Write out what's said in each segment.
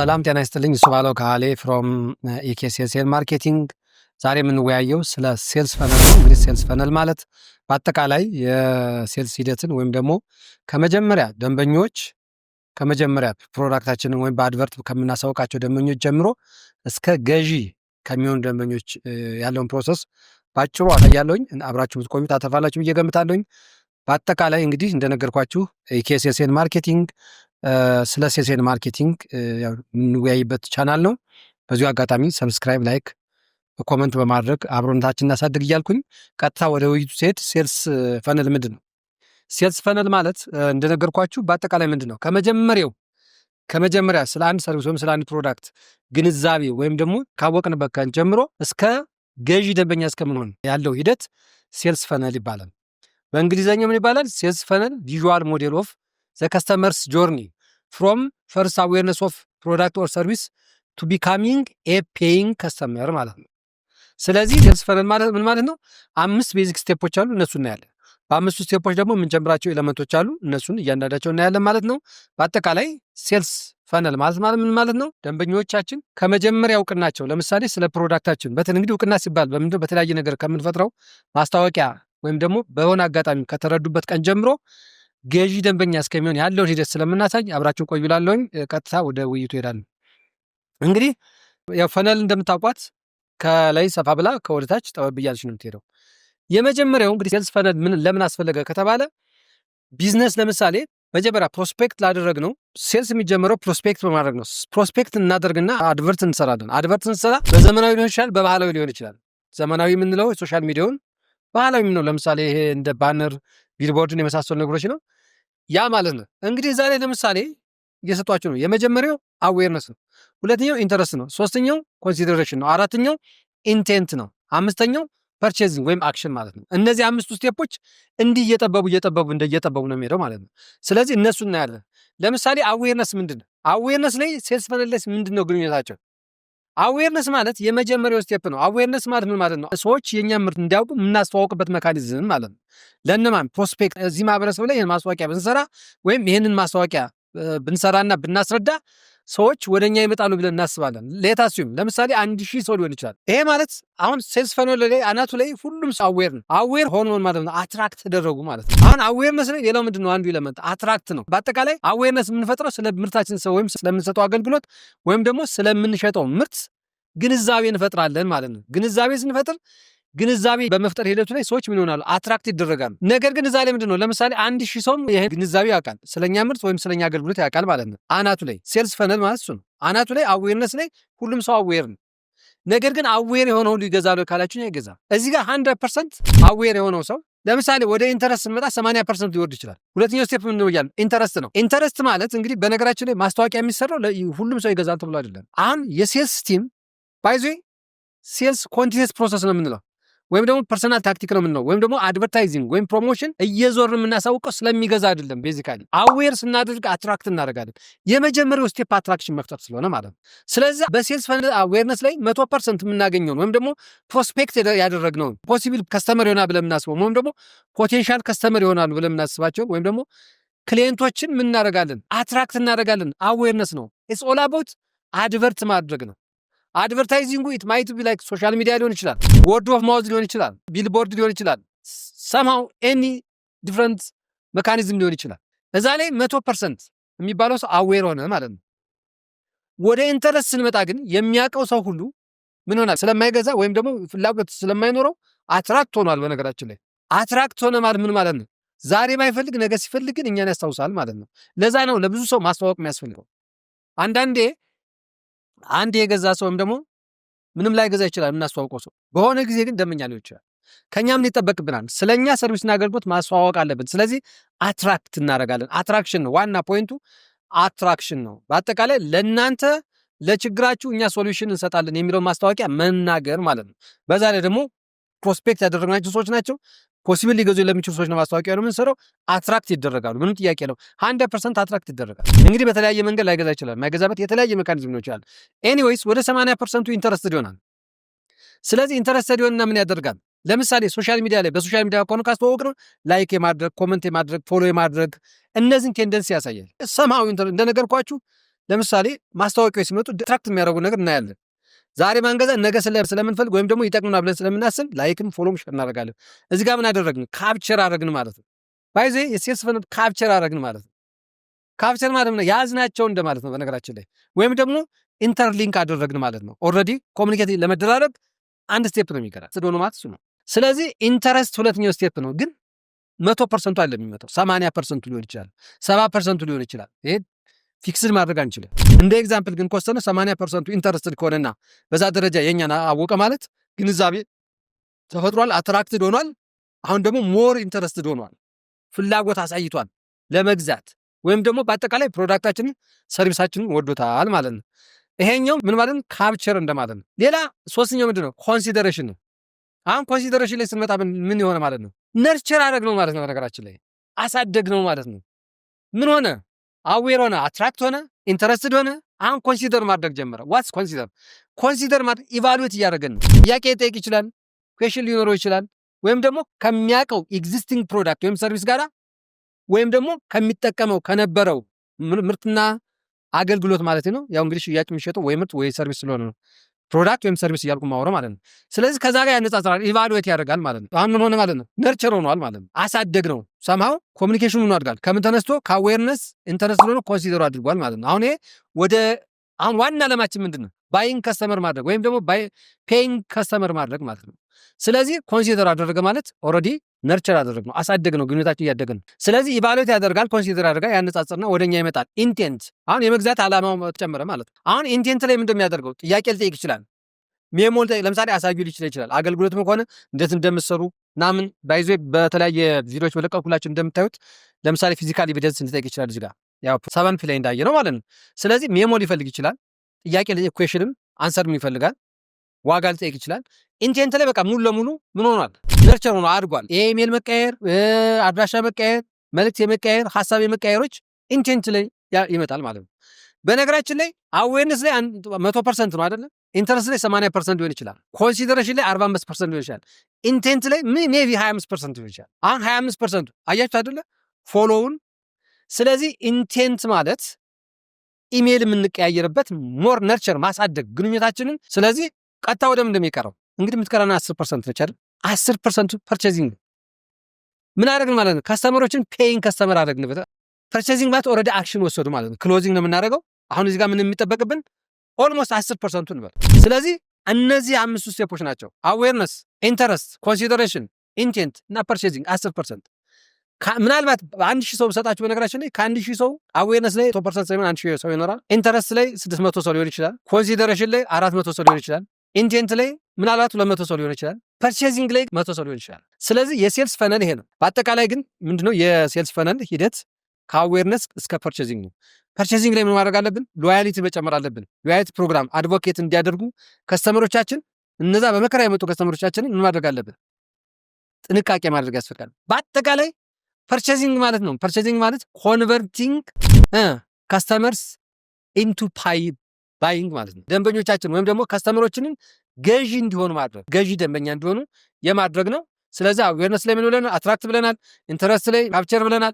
ሰላም ጤና ይስጥልኝ። እሱባለው ካህሌ from EK Sales and Marketing። ዛሬ የምንወያየው ስለ sales funnel ነው። እንግዲህ sales funnel ማለት በአጠቃላይ የ sales ሂደትን ወይም ደግሞ ከመጀመሪያ ደንበኞች ከመጀመሪያ product ኣችንን ወይም በ advert ከምናሳውቃቸው ደንበኞች ጀምሮ እስከ ገዢ ከሚሆኑ ደንበኞች ያለውን process ባጭሩ አሳያለሁኝ። አብራችሁ ብትቆዩ ታተርፋላችሁ ብዬ ገምታለሁኝ። በአጠቃላይ እንግዲህ እንደነገርኳችሁ EK Sales and Marketing ስለ sales and marketing የምንወያይበት ቻናል ነው። በዚሁ አጋጣሚ subscribe፣ like፣ comment በማድረግ አብሮነታችን እናሳድግ እያልኩኝ ቀጥታ ወደ ውይይቱ ስሄድ sales funnel ምንድን ነው? Sales funnel ማለት እንደነገርኳችሁ በአጠቃላይ ምንድን ነው? ከመጀመሪያ ስለ አንድ service ወይም ስለ አንድ product ግንዛቤ ወይም ደግሞ ካወቅንበት ቀን ጀምሮ እስከ ገዢ ደንበኛ እስከምንሆን ያለው ሂደት sales funnel ይባላል። በእንግሊዝኛው ምን ይባላል? Sales funnel visual model of the customer's journey from first awareness of product or service to becoming a paying customer ማለት ነው። ስለዚህ sales funnel ማለት ምን ማለት ነው? አምስት basic step ኦች አሉ፣ እነሱ እናያለን። በአምስቱ step ኦች ደግሞ የምንጨምራቸው element ኦች አሉ፣ እነሱን እያንዳንዳቸው እናያለን ማለት ነው። በአጠቃላይ sales funnel ማለት ምን ማለት ነው? ደንበኞቻችን ከመጀመሪያ እውቅናቸው ለምሳሌ ስለ product ኣችን በተለይ እንግዲህ እውቅና ሲባል በምንድነው በተለያየ ነገር ከምንፈጥረው ማስታወቂያ ወይም ደግሞ በሆነ አጋጣሚ ከተረዱበት ቀን ጀምሮ ገዢ ደንበኛ እስከሚሆን ያለውን ሂደት ስለምናሳይ አብራችሁ ቆዩ እላለሁኝ። ቀጥታ ወደ ውይይቱ ሄዳለሁ። እንግዲህ ያው funnel እንደምታውቋት ከላይ ሰፋ ብላ ከወደታች ጠበብ እያለች ነው የምትሄደው። የመጀመሪያው እንግዲህ sales funnel ምን ለምን አስፈለገ ከተባለ ቢዝነስ ለምሳሌ መጀመሪያ prospect ላደረግነው sales የሚጀምረው prospect በማድረግ ነው። Prospect እናደርግና advert እንሰራለን። Advert ስንሰራ በዘመናዊ ሊሆን ይችላል፣ በባህላዊ ሊሆን ይችላል። ዘመናዊ የምንለው social media ውን፣ ባህላዊ የምንለው ለምሳሌ ይሄ እንደ banner፣ billboard ን የመሳሰሉ ነገሮች ነው። ያ ማለት ነው። እንግዲህ ዛሬ ለምሳሌ እየሰጧቸው ነው። የመጀመሪያው awareness ነው። ሁለተኛው interest ነው። ሶስተኛው consideration ነው። አራተኛው intent ነው። አምስተኛው purchasing ወይም action ማለት ነው። እነዚህ አምስቱ step ኦች እንዲህ እየጠበቡ እየጠበቡ እንደ እየጠበቡ ነው የሚሄደው ማለት ነው። ስለዚህ እነሱ እናያለን። ለምሳሌ awareness ምንድን ነው? Awareness ላይ sales funnel ላይ ምንድን ነው ግንኙነታቸው? Awareness ማለት የመጀመሪያው step ነው። Awareness ማለት ምን ማለት ነው? ሰዎች የእኛን ምርት እንዲያውቁ የምናስተዋውቅበት mechanism ማለት ነው። ለእነማን? Prospect። እዚህ ማህበረሰብ ላይ ይህን ማስታወቂያ ብንሰራ ወይም ይህንን ማስታወቂያ ብንሰራና ብናስረዳ ሰዎች ወደ እኛ ይመጣሉ ብለን እናስባለን። Let assume ለምሳሌ 1,000 ሰው ሊሆን ይችላል። ይሄ ማለት አሁን sales funnel ላይ አናቱ ላይ ሁሉም ሰው aware ነው። Aware ሆኖ ማለት ነው attract ተደረጉ ማለት ነው። አሁን awareness ላይ ሌላው ምንድን ነው? አንዱ element attract ነው። በአጠቃላይ awareness የምንፈጥረው ስለ ምርታችን ሰው ወይም ስለምንሰጠው አገልግሎት ወይም ደግሞ ስለምንሸጠው ምርት ግንዛቤ እንፈጥራለን ማለት ነው። ግንዛቤ ስንፈጥር ግንዛቤ በመፍጠር ሂደቱ ላይ ሰዎች ምን ይሆናሉ? Attract ይደረጋሉ። ነገር ግን እዛ ላይ ምንድን ነው ለምሳሌ 1,000 ሰውም ይሄ ግንዛቤ ያውቃል፣ ስለኛ ምርት ወይም ስለኛ አገልግሎት ያውቃል ማለት ነው። አናቱ ላይ sales funnel ማለት እሱ ነው። አናቱ ላይ awareness ላይ ሁሉም ሰው aware ነው። ነገር ግን aware የሆነው ሁሉ ይገዛል ካላችሁ አይገዛም። እዚህ ጋር 100% aware የሆነው ሰው ለምሳሌ ወደ interest ስንመጣ 80% ሊወርድ ይችላል። ሁለተኛው step ምን ነው እያልን interest ነው። Interest ማለት እንግዲህ በነገራችን ላይ ማስታወቂያ የሚሰራው ሁሉም ሰው ይገዛል ተብሎ አይደለም። አሁን የ sales team by the way sales continuous process ነው የምንለው ወይም ደግሞ personal tactic ነው የምንለው ወይም ደግሞ advertising ወይም promotion እየዞርን የምናሳውቀው ስለሚገዛ አይደለም። Basically aware ስናደርግ attract እናደርጋለን። የመጀመሪያው step attraction መፍጠር ስለሆነ ማለት ነው። ስለዚህ በ sales funnel awareness ላይ 100% የምናገኘውን ወይም ደግሞ prospect ያደረግነውን possible customer ይሆናል ብለን የምናስበው ወይም ደግሞ potential customer ይሆናሉ ብለን የምናስባቸው ወይም ደግሞ client ኦችን ምን እናደርጋለን? Attract እናደርጋለን። Awareness ነው። It's all about advert ማድረግ ነው። Advertising ኡ it might be like social media ሊሆን ይችላል፣ word of mouth ሊሆን ይችላል፣ ቢልቦርድ ሊሆን ይችላል፣ somehow any different mechanism ሊሆን ይችላል። እዛ ላይ 100% የሚባለው ሰው aware ሆነ ማለት ነው። ወደ interest ስንመጣ ግን የሚያውቀው ሰው ሁሉ ምን ሆናል? ስለማይገዛ ወይም ደግሞ ፍላጎት ስለማይኖረው attract ሆኗል። በነገራችን ላይ attract ሆነ ማለት ምን ማለት ነው? ዛሬ ባይፈልግ ነገ ሲፈልግ ግን እኛን ያስታውሳል ማለት ነው። ለዛ ነው ለብዙ ሰው ማስተዋወቅ የሚያስፈልገው። አንዳንዴ አንድ የገዛ ሰው ወይም ደግሞ ምንም ላይገዛ ይችላል የምናስተዋውቀው ሰው፣ በሆነ ጊዜ ግን ደንበኛ ሊሆን ይችላል። ከእኛ ምን ይጠበቅብናል? ስለኛ service ና አገልግሎት ማስተዋወቅ አለብን። ስለዚህ attract እናደርጋለን። Attraction ነው ዋና point ኡ፣ attraction ነው። በአጠቃላይ ለእናንተ ለችግራችሁ እኛ solution እንሰጣለን የሚለውን ማስታወቂያ መናገር ማለት ነው። በዛ ላይ ደግሞ prospect ያደረግናቸው ሰዎች ናቸው። Possible ሊገዙ ለሚችሉ ሰዎች ነው ማስታወቂያ ነው የምንሰራው። Attract ይደረጋሉ። ምንም ጥያቄ ነው። 100% attract ይደረጋል። እንግዲህ በተለያየ መንገድ ላይገዛ ይችላል። የማይገዛበት የተለያየ mechanism ሊሆን ይችላል። Anyways ወደ 80% ኡ interested ይሆናል። ስለዚህ interested ይሆንና ምን ያደርጋል? ለምሳሌ social media ላይ በ social media ከሆነ ካስተዋወቅነው like የማድረግ፣ comment የማድረግ፣ follow የማድረግ እነዚህን tendency ያሳያል። Somehow እንደነገርኳችሁ ለምሳሌ ማስታወቂያዎች ሲመጡ attract የሚያደርጉ ነገር እናያለን። ዛሬ ማንገዛ ነገ ስለምንፈልግ ወይም ደግሞ ይጠቅሙናል ብለን ስለምናስብ like ም follow ም share እናደርጋለን። እዚህ ጋር ምን አደረግን? Capture አደረግን ማለት ነው። By the way የ sales funnel capture አደረግን ማለት ነው። Capture ማለት ነው ያዝናቸው እንደማለት ነው በነገራችን ላይ፣ ወይም ደግሞ interlink አደረግን ማለት ነው። Already communicate ለመደራረግ አንድ step ነው የሚቀራል ስለሆነ ማለት እሱ ነው። ስለዚህ interest ሁለተኛው step ነው፣ ግን 100% ኡ አይደለም የሚመጣው፣ 80% ኡ ሊሆን ይችላል፣ 70% ኡ ሊሆን ይችላል። ይሄ fixed ማድረግ አንችልም። እንደ example ግን ከወሰነ 80% ኡ interested ከሆነና በዛ ደረጃ የእኛን አወቀ ማለት ግንዛቤ ተፈጥሯል፣ attracted ሆኗል። አሁን ደግሞ more interested ሆኗል፣ ፍላጎት አሳይቷል ለመግዛት ወይም ደግሞ በአጠቃላይ product ኣችንን service ኣችንን ወዶታል ማለት ነው። ይሄኛው ምን ማለት ነው? Capture እንደማለት ነው። ሌላ ሶስተኛው ምንድን ነው? Consideration ነው። አሁን consideration ላይ ስንመጣ ምን የሆነ ማለት ነው? Nurture አደረግነው ማለት ነው። በነገራችን ላይ አሳደግነው ማለት ነው። ምን ሆነ? Aware ሆነ፣ attract ሆነ፣ interested ሆነ። አሁን consider ማድረግ ጀመረ። What's consider? Consider ማድረግ evaluate እያደረገን ነው። ጥያቄ ሊጠይቅ ይችላል፣ question ሊኖረው ይችላል። ወይም ደግሞ ከሚያውቀው existing product ወይም service ጋር ወይም ደግሞ ከሚጠቀመው ከነበረው ምርትና አገልግሎት ማለት ነው። ያው እንግዲህ ሽያጭ የሚሸጠው ወይ ምርት ወይ service ስለሆነ ነው product ወይም service እያልኩ ማውረው ማለት ነው። ስለዚህ ከዛ ጋር ያነጻጽራል፣ evaluate ያደርጋል ማለት ነው። አሁን ምን ሆነ ማለት ነው? Nurture ሆኗል ማለት ነው። አሳደግነው somehow communication ኑ ምን አድርጋል? ከምን ተነስቶ ከ awareness interest ሆኖ consider አድርጓል ማለት ነው። አሁን ይሄ ወደ አሁን ዋና ዓላማችን ምንድን ነው? Buying customer ማድረግ ወይም ደግሞ paying customer ማድረግ ማለት ነው። ስለዚህ consider አደረገ ማለት already nurture አደረግነው፣ አሳደግነው፣ ግንኙነታችን እያደገ ነው። ስለዚህ evaluate ያደርጋል፣ consider ያደርጋል፣ ያነጻጽርና ወደኛ ይመጣል። Intent አሁን የመግዛት ዓላማው ተጨመረ ማለት ነው። አሁን intent ላይ ምንድን የሚያደርገው ጥያቄ ሊጠይቅ ይችላል። Memo ለምሳሌ አሳዩ ሊችል ይችላል። አገልግሎትም ከሆነ እንዴት እንደምትሰሩ ምናምን by the way በተለያየ ቪዲዮዎች በለቀኩላችሁ እንደምታዩት ለምሳሌ physical evidence እንዲጠይቅ ይችላል። እዚህ ጋር ያው seven P ላይ እንዳየነው ማለት ነው። ስለዚህ memo ሊፈልግ ይችላል። ጥያቄ question ም answer ም ይፈልጋል። ዋጋ ሊጠይቅ ይችላል። Intent ላይ በቃ ሙሉ ለሙሉ ምን ሆኗል? Nurture ሆኖ አድጓል። የኢሜል መቀየር፣ አድራሻ መቀየር፣ መልእክት የመቀየር፣ ሀሳብ የመቀየሮች intent ላይ ይመጣል ማለት ነው። በነገራችን ላይ awareness ላይ 100% ነው አይደለም። Interest ላይ 80% ሊሆን ይችላል። Consideration ላይ 45% ሊሆን ይችላል። Intent ላይ maybe 25% ሊሆን ይችላል። አሁን 25% ኡ አያችሁ አይደለ follow ውን። ስለዚህ intent ማለት ኢሜይል የምንቀያየርበት more nurture ማሳደግ ግንኙነታችንን። ስለዚህ ቀጥታ ወደ ምን እንደሚቀረው እንግዲህ የምትቀረና 10% ነች አይደል? 10% ኡ purchasing ምን አደረግን ማለት ነው? Customer ኦችን paying customer አደረግንበት። Purchasing ማለት already action ወሰዱ ማለት ነው። Closing ነው የምናደርገው። አሁን እዚህ ጋር ምን የሚጠበቅብን almost 10% ኡ እንበል። ስለዚህ እነዚህ አምስቱ step ኦች ናቸው። Awareness፣ interest፣ consideration፣ intent እና purchasing 10%። ምናልባት በ1,000 ሰው ብሰጣችሁ በነገራችን ላይ ከ1,000 ሰው awareness ላይ 100% ሳይሆን 1,000 ሰው ይኖራል። Interest ላይ 600 ሰው ሊሆን ይችላል። Consideration ላይ 400 ሰው ሊሆን ይችላል። Intent ላይ ምናልባት 200 ሰው ሊሆን ይችላል። Purchasing ላይ 100 ሰው ሊሆን ይችላል። ስለዚህ የ sales funnel ይሄ ነው። በአጠቃላይ ግን ምንድነው የ sales funnel ሂደት ከ awareness እስከ purchasing ነው። Purchasing ላይ ምን ማድረግ አለብን? Loyalty መጨመር አለብን። Loyalty program advocate እንዲያደርጉ customer ኦቻችን፣ እነዛ በመከራ የመጡ customer ኦቻችንን ምን ማድረግ አለብን? ጥንቃቄ ማድረግ ያስፈልጋል። በአጠቃላይ purchasing ማለት ነው። Purchasing ማለት converting customers into pay buying ማለት ነው። ደንበኞቻችን ወይም ደግሞ customer ኦችንን ገዢ እንዲሆኑ ማድረግ፣ ገዢ ደንበኛ እንዲሆኑ የማድረግ ነው። ስለዚህ awareness ላይ ምን ብለናል? Attract ብለናል። Interest ላይ capture ብለናል።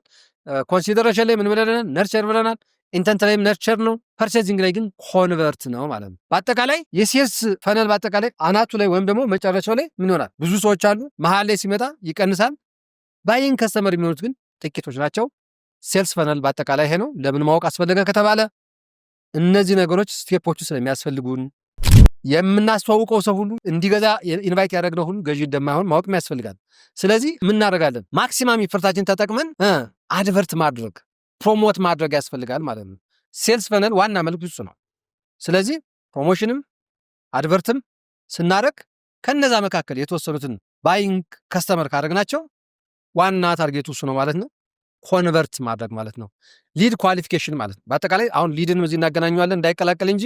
Consideration ላይ ምን ብለናል? Nurture ብለናል። Intent ላይም nurture ነው። Purchasing ላይ ግን convert ነው ማለት ነው። በአጠቃላይ የ sales funnel በአጠቃላይ አናቱ ላይ ወይም ደግሞ መጨረሻው ላይ ምን ይሆናል? ብዙ ሰዎች አሉ። መሀል ላይ ሲመጣ ይቀንሳል። Buying customer የሚሆኑት ግን ጥቂቶች ናቸው። Sales funnel በአጠቃላይ ይሄ ነው። ለምን ማወቅ አስፈለገ ከተባለ እነዚህ ነገሮች step ኦቹ ስለሚያስፈልጉን የምናስተዋውቀው ሰው ሁሉ እንዲገዛ invite ያደረግነው ሁሉ ገዢ እንደማይሆን ማወቅም ያስፈልጋል። ስለዚህ ምን እናደርጋለን? Maximum effort ኣችን ተጠቅመን advert ማድረግ promote ማድረግ ያስፈልጋል ማለት ነው። Sales funnel ዋና መልዕክቱ እሱ ነው። ስለዚህ promotion ም advert ም ስናደርግ ከነዛ መካከል የተወሰኑትን buying customer ካደረግናቸው ዋና target ኡ እሱ ነው ማለት ነው። Convert ማድረግ ማለት ነው። Lead qualification ማለት ነው። በአጠቃላይ አሁን lead ን እዚህ እናገናኘዋለን እንዳይቀላቀል እንጂ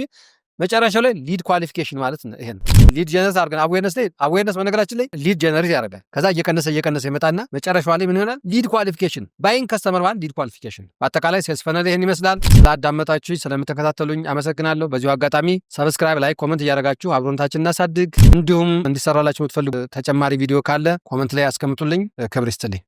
መጨረሻው ላይ lead qualification ማለት ይሄ ነው። Lead generate አድርገን awareness ላይ፣ awareness በነገራችን ላይ lead generate ያደርጋል። ከዛ እየቀነሰ እየቀነሰ ይመጣና መጨረሻዋ ላይ ምን ይሆናል? Lead qualification፣ buying customer ማለት lead qualification። በአጠቃላይ sales funnel ይህን ይመስላል። ስላዳመጣችሁ ስለምትከታተሉኝ አመሰግናለሁ። በዚሁ አጋጣሚ subscribe፣ like፣ comment እያደረጋችሁ አብሮነታችን እናሳድግ። እንዲሁም እንዲሰራላችሁ የምትፈልጉ ተጨማሪ ቪዲዮ ካለ comment ላይ ያስቀምጡልኝ። ክብር ይስጥልኝ።